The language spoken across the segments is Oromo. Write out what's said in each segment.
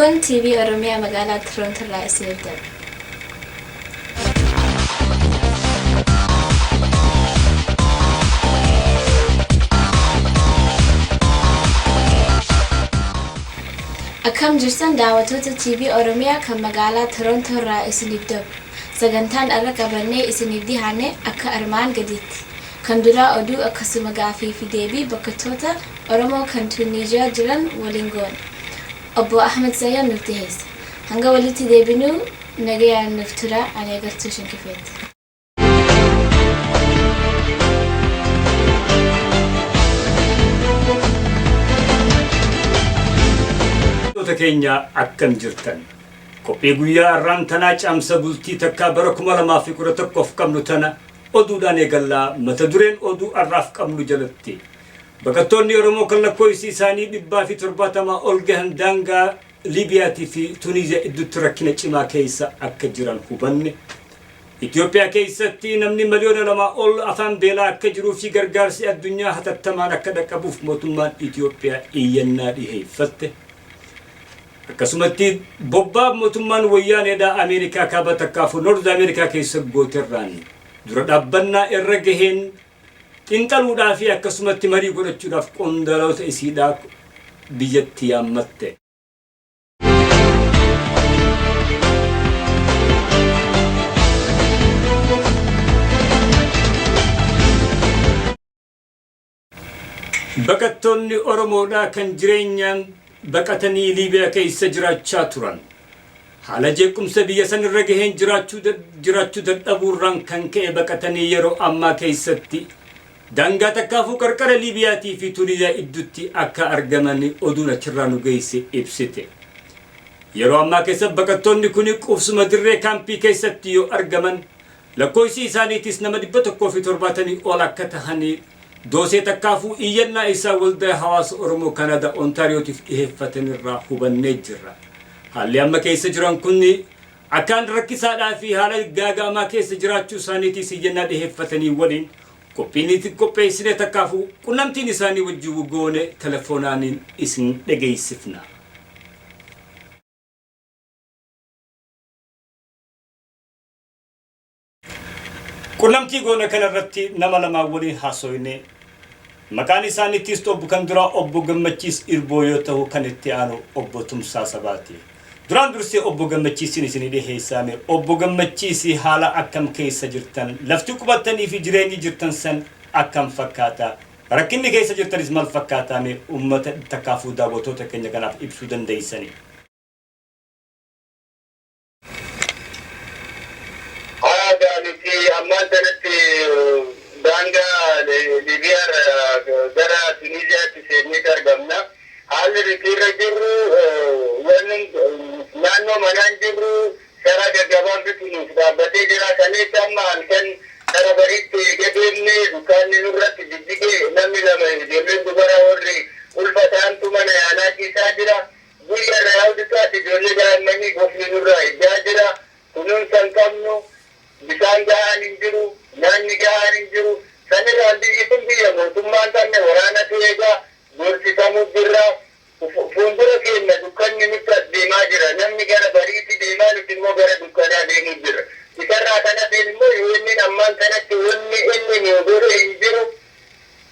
Kun TV Oromiyaa magaalaa Toronto irraa isiniif darba. Akkam jirtan daawwattoota TV Oromiyaa kan magaalaa Toronto irraa isiniif dabru. Sagantaan har'a qabannee isiniif dhihaanne akka armaan gadiitti. Kan duraa oduu akkasuma gaafii fi deebii baqattoota Oromoo kan Tuuniiziyaa jiran waliin goone. Obbo Ahmed Zayyaan nuuf dhiheessa. Hanga walitti deebinuu nagayaan nuuf turaa ani Agartuu Shinkifeeti. Hordoftoota keenya akkam jirtan? Qophii guyyaa har'aan tanaa caamsa bultii takkaa bara 2011f qabnu tana oduudhaan eegallaa mata dureen oduu har'aaf qabnu jalatti baqattoonni Oromoo kan lakkoofsi isaanii 170 ol gahan daangaa Liibiyaatii fi Tuniiziyaa idduutti rakkina cimaa keessa akka jiran hubanne. Itoophiyaa keessatti namni 2 miliyoona ol afaan beelaa akka jiruu fi gargaarsi addunyaa hatattamaan akka dhaqqabuuf mootummaan Itoophiyaa iyyannaa dhiheeffatte. Akkasumatti bobbaa mootummaan wayyaaneedhaa Ameerikaa kaaba takkaafuu North Ameerikaa keessa gooterraan dura dhaabbannaa irra gaheen xinxaluudhaa fi akkasumatti marii godhachuudhaaf qondaalota isiidhaa biyyatti yaammatte. Baqattoonni Oromoodhaa kan jireenyaan baqatanii Liibiyaa keessa jiraachaa turan haala jeequmsa biyya san irra gaheen jiraachuu dadhabuurraan kan ka'e baqatanii yeroo ammaa keessatti daangaa takkaafuu qarqara Liibiyaatii fi Tuniziyaa idduutti akka argaman oduun achirraa nu geesse ibsite. Yeroo ammaa keessa baqattoonni kun qubsuma dirree kaampii keessatti yoo argaman lakkoofsi isaaniitis nama 170 ol akka tahanii doosee takkaafuu iyyannaa isaa waldaa hawaasa Oromoo Kanaadaa Ontaariyootiif dhiheeffatanirraa hubannee jirra. Haalli amma keessa jiran kun akkaan rakkisaadhaa fi haala gaaga'amaa keessa jiraachuu isaaniitiis iyyannaa dhiheeffatanii waliin qophiin itti qopheessine takkaafuu qunnamtiin isaanii wajjin goone telefoonaanin isin dhageessifna. Qunnamtii goona kanarratti nama lamaan waliin haasoyne. Maqaan isaaniittis obbo kan duraa obbo Gammachiis Irboo yoo ta'u kan itti aanu obbo Tumsaa Sabaati. Duraan dursee obbo Gammachiisin isinii dhiheessaame obbo Gammachiisi haala akkam keessa jirtan lafti qubattanii fi jireenyi jirtan san akkam fakkaata rakkinni keessa jirtanis maal fakkaataame uummata takkaafuu daawwattoota keenya kanaaf ibsuu dandeessani. Aadaa nuti ammaan sanatti daangaa Liibiyaa gara Tuniiziyaatti seennee argamna. Haalli nuti irra jirru wanni naannoo manaan jirru karaa gaggabaabdutu nuuf dhaabbatee jira. Kaleessa amma halkan kara bariitti gadeemne dukkaanni nurratti jijjigee namni lama ijoolleen dubara warri ulfa ta'antu mana yaalaa ciisaa jira. Guyyaa irra yaa'u ijoollee daa'immanii gofni nurraa ijjaa jira. Kunuunsa hin qabnu, bishaan gahaan hin jiru, nyaanni gahaan hin jiru. Sanirraan biyyi kun biyya mootummaa hin qabne waraanatu eegaa doorsifamuuf jirra. Fuuldura keenya dukkanni nutti as deemaa jira. Namni gara bariitti deemaa nuti immoo gara dukkanaa deemuu jira. Isarraa kan hafeen immoo UN'n ammaan kanatti wanni inni nu godhe hin jiru.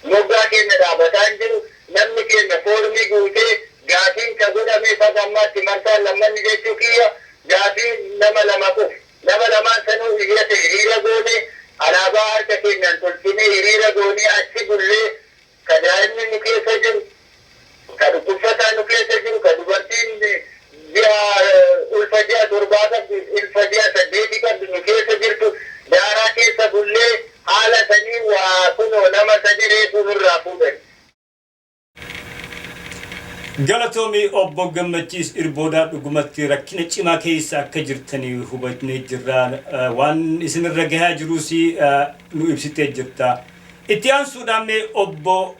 Moggaa keenya dhaabataa hin jiru. Namni keenya foormii guutee gaafiin ka godhamee haga ammaatti marsaan lammanni jechuu kiyya gaafii nama lama qofa. Nama lamaan sanuu iyyate hiriira goone alaabaa harka keenyaan tolchinee hiriira goonee achi bullee ka daa'imni nu keessa jiru, ka dhukkubsataan nu keessa jiru, ka dubartiin ji'a ulfa ji'a 7 qabdu, ulfa ji'a 8 qabdu nu keessa jirtu daaraa keessa bullee haala sanii waa kunoo nama sadi reefuu nurraa fuudhan. Galatoomii obbo Gammachiis Irboodhaa dhugumatti rakkina cimaa keessa akka jirtanii hubannee jirra. Waan isinirra gahaa jiruus nu ibsitee jirta. Itti aansuudhaan mee obbo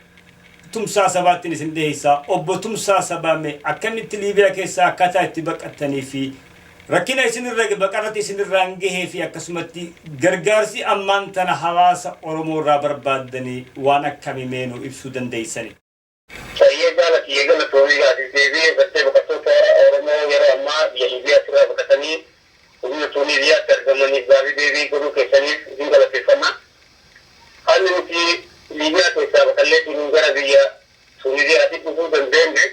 Tumsaa Sabaattiin isin dhiyeessa. Obbo Tumsaa Sabaa mee akkamitti Liibiyaa keessaa akkaataa itti baqattanii fi rakkina isinirra baqarratti isinirraan gahee fi akkasumatti gargaarsi ammaan tana hawaasa Oromoo irraa barbaaddanii waan akkamii mee nu ibsuu dandeessani? Fayyada. Jaala kiyya galatoomii gaafii deebii gartee baqattoota Oromoo yeroo ammaa biyya Liibiyaa irraa baqatanii biyya Tuuniziyaatti argamaniif gaafii deebii godhuu keessaniif isin galateeffanna. Haalli nuti Liibiyaa keessaa baqalleetiin gara biyya Tuuniziyaatti dhufuu dandeenye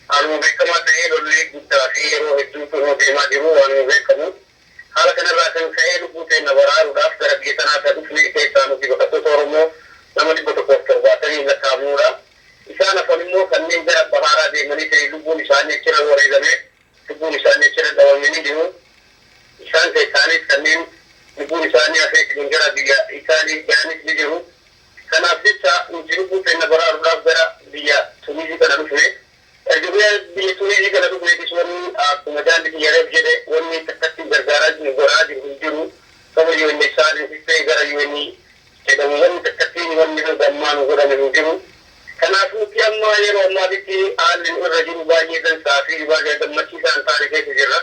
haaluma beekamaa ta'ee lolli guddaa fi yeroo hedduu kunoo deemaa jiru waanuma beekamu. Haala kanarraa kan ka'ee lubbuu keenya baraaruudhaaf gara biyya tanaa kan dhufne keessaa nuti baqattoota Oromoo nama 170 lakkaa'amuudha. Isaan hafan immoo kanneen gara Bahaaraa deemanii ta'e lubbuun isaanii achirra wareegame, lubbuun isaanii achirra dhabamanii jiru. Isaan keessaanis kanneen lubbuun isaanii hafee gara biyya isaanii gahanis ni jiru. Kanaaf jecha nuti lubbuu keenya baraaruudhaaf gara biyya Tunizii kana dhufne. Erga biyya Tunizii kana dhufneetis wanni akkuma jaalli kiyya reef jedhe wanni takkatti gargaaraa jiru godhaa jiru hin jiru. Gama UNHCR ta'e gara UN jedhamu wanni takkatti wanni hanga ammaa nu godhame hin jiru. Kanaaf nuti amma yeroo ammaatitti haalli nu irra jiru baay'ee dansaa fi baay'ee gammachiisaa hin taane keessa jirra.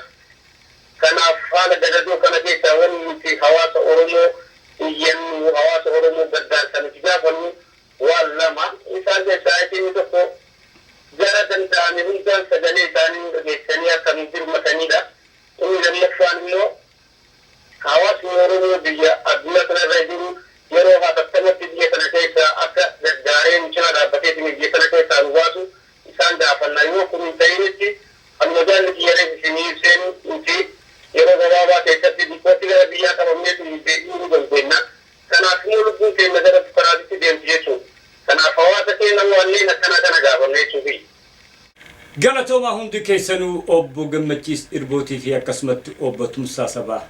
Kanaaf haala gadadoo kana keessaa wanni nuti hawaasa Oromoo iyyannu, hawaasa Oromoo gargaarsa nuti gaafannu waan lama. Isaan keessaa inni tokko gara danda'ame hundaan sagalee isaanii nu dhageessanii akka nu birmatanidha. Inni lammaffaan immoo hawaasni Oromoo biyya addunyaa kanarra jiru yeroo hatattamatti biyya kana keessa akka gargaaree nu cina dhaabbatee biyya kana keessaa nu baasu isaan gaafanna. Yoo kun hin ta'initti anuma jaalli kiyya reef isinii ibseen nuti yeroo gabaabaa keessatti dippootti gara biyyaa qabamneetu deebi'uu ni dandeenya. Kanaaf immoo lubbuun keenya gara karaatitti deemti jechuudha. Kanaaf hawaasa keenya wanneen akkana kana gaafanna jechuufi. Galatoomaa hundi keessanuu obbo Gammachiis Irbootii fi akkasumatti obbo Tumsaa Sabaa.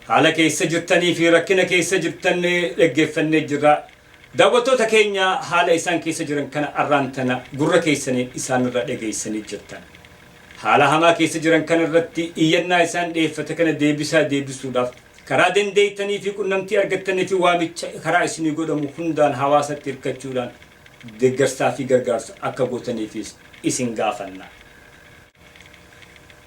Haala keessa jirtanii fi rakkina keessa jirtan dhaggeeffannee jirra. Daawwattoota keenya haala isaan keessa jiran kana arraan tana gurra keessaniin isaanirra dhageessanii jirtan. Haala hamaa keessa jiran kana irratti iyyannaa isaan dhiyeeffate kana deebisaa deebisuudhaaf karaa dandeettanii fi qunnamtii argattanii fi waamicha karaa isinii godhamu hundaan hawaasatti hirkachuudhaan deeggarsaa fi gargaarsa akka gootaniifis isin gaafanna.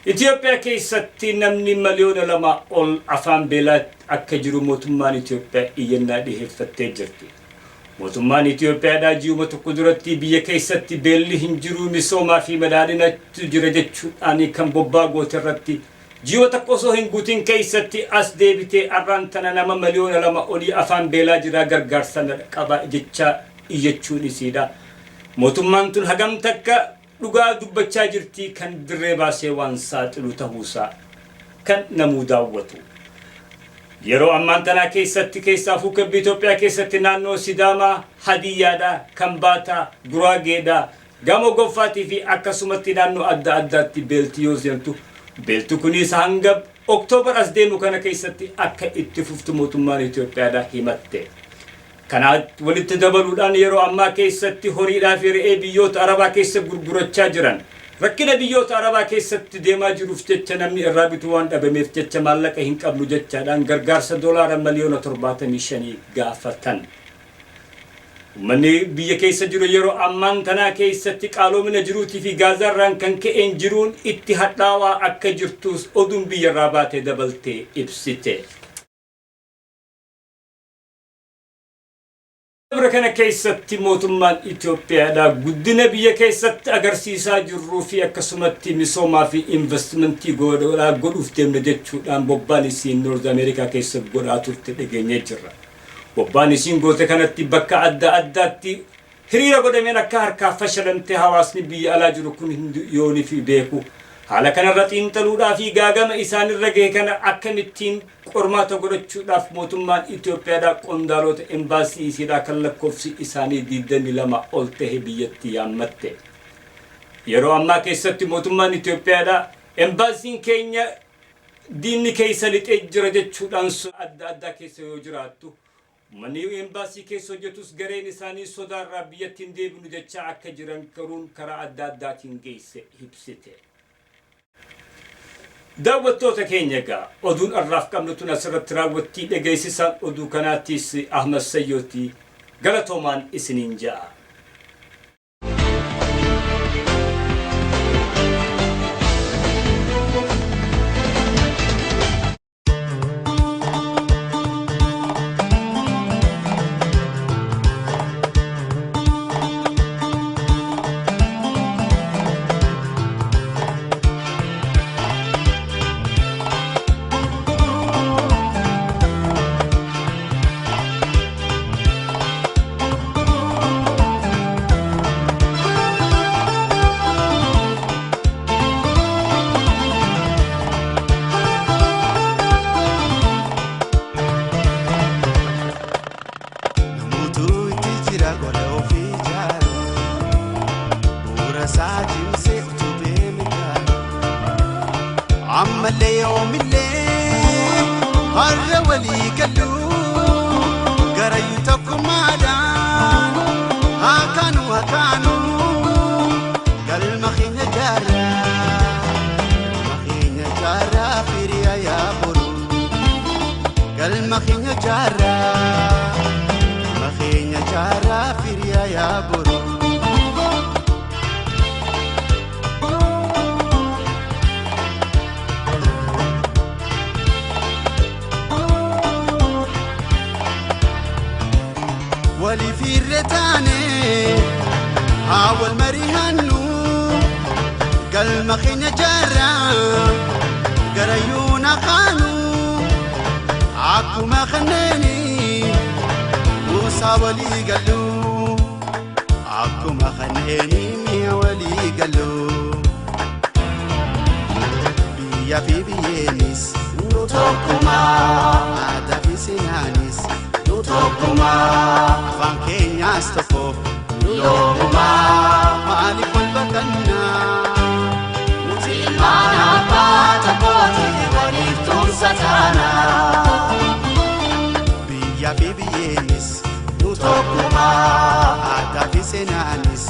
Itoophiyaa keessatti namni 2 miliyoona ol afaan beelaa akka jiru mootummaan Itoophiyaa iyyannaa dhiyeeffattee jirti. Mootummaan Itoophiyaadhaa ji'uma tokko duratti biyya keessatti beelli hin jiru, misoomaa fi badhaadhinatu jira jechuudhaan kan bobbaa goote irratti ji'oota tokko osoo hin guutin keessatti as deebitee arraan tana nama 2 miliyoona olii afaan beelaa jira, gargaarsa qaba jecha iyyachuun isiidha. Mootummaan tun hagam takka dhugaa dubbachaa jirti kan dirree baasee waan saaxilu ta'uusaa kan namuu daawwatu. Yeroo ammaan tanaa keessatti keessaafuu kibba Itoophiyaa keessatti naannoo Sidaamaa, Hadiyyaadha, Kambaataa, Guraageedha, Gamoo Goffaatii fi akkasumatti naannoo adda addaatti beelti yoo seentu, beelti kunis hanga Oktoobar as deemu kana keessatti akka itti fuftu mootummaan Itoophiyaadha himatte. Kana walitti dabaluudhaan yeroo ammaa keessatti horiidhaa fi re'ee biyyoota Arabaa keessa gurgurachaa jiran rakkina biyyoota Arabaa keessatti deemaa jiruuf jecha namni irraa bituu waan dhabameef jecha maallaqa hin qabnu jechaadhaan gargaarsa doolaara 75 miliyoona gaafatan. Uummanni biyya keessa jiru yeroo ammaan tanaa keessatti qaaloomina jiruutii fi gaazaarraan kan ka'een jiruun itti hadhaawaa akka jirtus oduun biyyarraa baatee dabaltee ibsite. Dabra kana keessatti mootummaan Itoophiyaadha guddina biyya keessatti agarsiisaa jirruu fi akkasumatti misoomaa fi investimentii godhaa godhuuf deemna jechuudhaan bobbaan isiin North Ameerikaa keessa godhaa turte dhageenyee jirra. Bobbaan isiin goote kanatti bakka adda addaatti hiriira godhameen akka harkaa fashalamtee hawaasni biyya alaa jiru kun yoonii fi beeku. Haala kanarra xiinxaluudhaa fi gaagama isaanirra gahe kana akkamittiin qormaata godhachuudhaaf mootummaan Itoophiyaadhaa qondaalota embaasii isiidhaa kan lakkoofsi isaanii 22 ol ta'e biyyatti yaammatte. Yeroo ammaa keessatti mootummaan Itoophiyaadhaa embaasiin keenya diinni keessa lixee jira jechuudhaan adda addaa keessa yoo jiraattu, Manni embaasii keessa hojjetus gareen isaanii sodaarraa biyyatti hin deebinu jechaa akka jiran garuun karaa adda addaatiin geesse ibsite. Daawwattoota keenya, egaa oduun har'aaf qabnu tun asirratti raawwattii. Dhageessisaan oduu kanaattis Ahmad Sayyooti. Galatoomaan isiniin ja'a. Walii gallu garayyuu tokkummaadhaan haa kaanu haa kaanu galma keenya jaarraa galma keenya jaarraa firiyaa yaa boru galma keenya jaarraa galma keenya jaarraa firiyaa yaa boru. Waliif hirree taane haa wal mari'annu galma keenya jaarraa garayyuu na kaanu akkuma kanneeni Muusaa walii gallu akkuma kanneeni mi'a walii gallu biyya fi biyyeenis nu tokkuma aadaa fi seenaanis nu tokkuma afaan keenyaas tokko nu yoomuma maaliif wal bakannaa nuti ilmaan abbaa tokkooti waliif tumsa taana biyya fi biyyeenis nu tokkuma aadaa fi seenaanis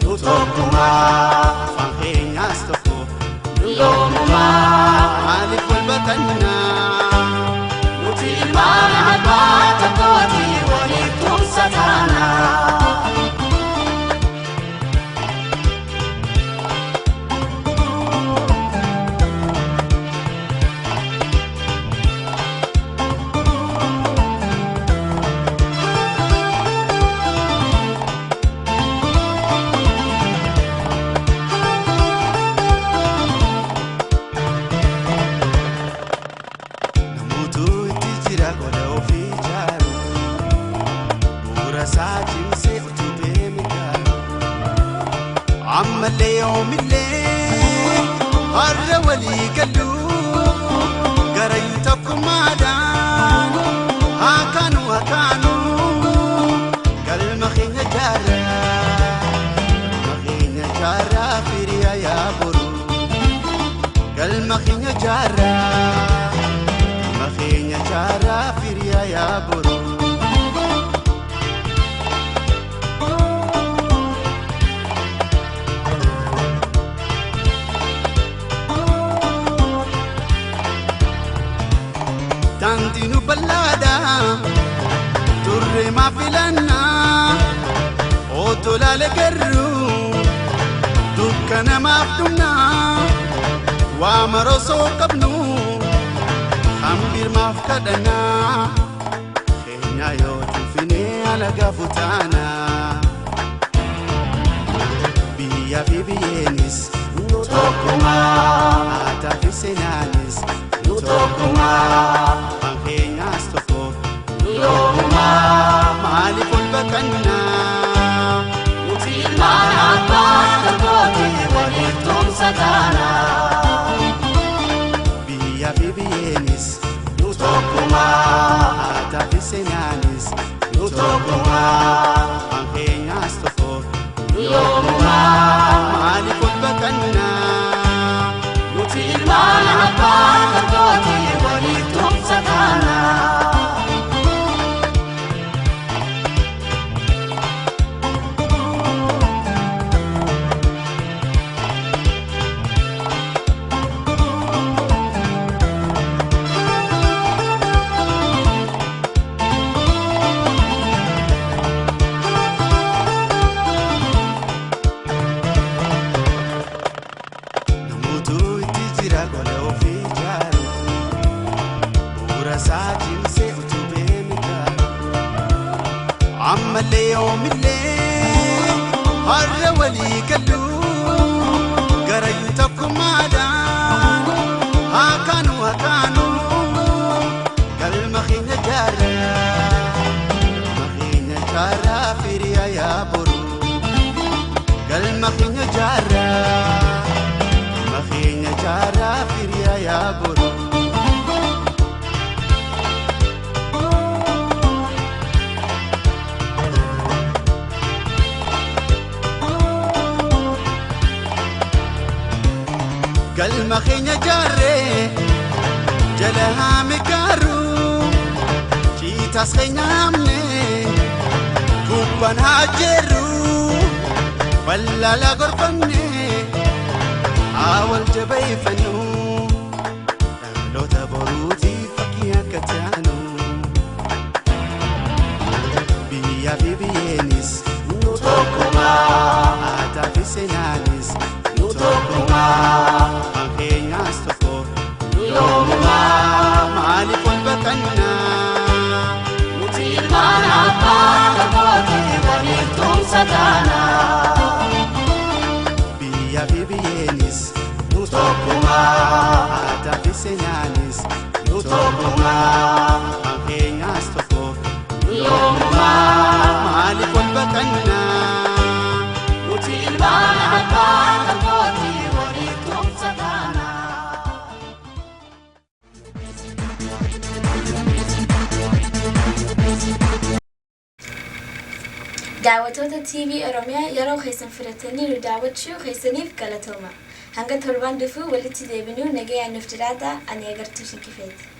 nu tokkuma afaan keenyaas tokko nu yoomuma maaliif wal bakannaa nuti ilmaan abbaa tokkooti waliif tumsa taana. Namoota itti jira gola ofii ijaaru bu'uura isaa cimsee utubee midhaaru ammallee yoomillee har'a walii gallu garayyuu tokkummaadhaan haa kaanu haa kaanu galma keenya jaarraa galma keenya jaarraa firiyaa yaa boru galma keenya jaarraa. Galma keenya jaarraa firiyaa yaa boru. Daandii nu bal'aadha turre maa filannaa otoo laale garuu dukkana maaf dhumnaa waa marosoo qabnu. Hambir maaf kadhannaa keenya yoo cufinee alaga futaanaa biyya fi biyyeenis nu tokkuma aadaa fi seenaanis nu tokkuma afaan keenyaas tokko nu yoomuma maaliif ol bakannaa nuti ilmaan abbaa tokkooti waliif tumsa taana. Biyya fi biyyeenis nu tokkuma aadaa fi seenaanis nu tokkuma afaan keenyaas tokko nu yoomuma maaliif ol bakannaa nuti ilmaan abbaa tokkooti waliif tumsa taana. Namoota itti jira gola ofii ijaaru bu'uura isaa cimsee utubee midhaaru ammallee yoomillee har'a walii gallu garayyuu tokkummaadhaan haa kaanu haa kaanu galma keenya jaarraa galma keenya jaarraa firiyaa yaa boru galma keenya jaarraa. Galma keenya jaarraa firiyaa yaa boru. Galma keenya jaarree jala haa miidhaaru. Bitaas keenyaamne gubbaan haa jeerru wallaalaa gorfamne haa wal jabeeffannu dhaloota boruutiif fakkii akka taanu. Biyyaa fi biyyeenis nu tokkuma, aadaa fi seenaanis nu tokkuma, kan keenyaas tokko yoomuma, maaliif wal baqannaa? Nuti ilmaan abbaa tokkooti, waliif tumsa taana. Biyyaa fi biyyeenis nu tokkuma, aadaa fi seenaanis nu tokkuma, kan keenyaas tokko yoomuma, maaliif wal baqannaa? Nuti ilmaan abbaa tokkooti, waliif tumsa taana. Daawwattoota TV Oromiyaa, yeroo keessan filatanii nu daawwachuu keessaniif galatooma. Hanga torban dhufuu walitti deebinuu nagayaan nuuf jiraadhaa. Ani Agartuu Shinkifeeti.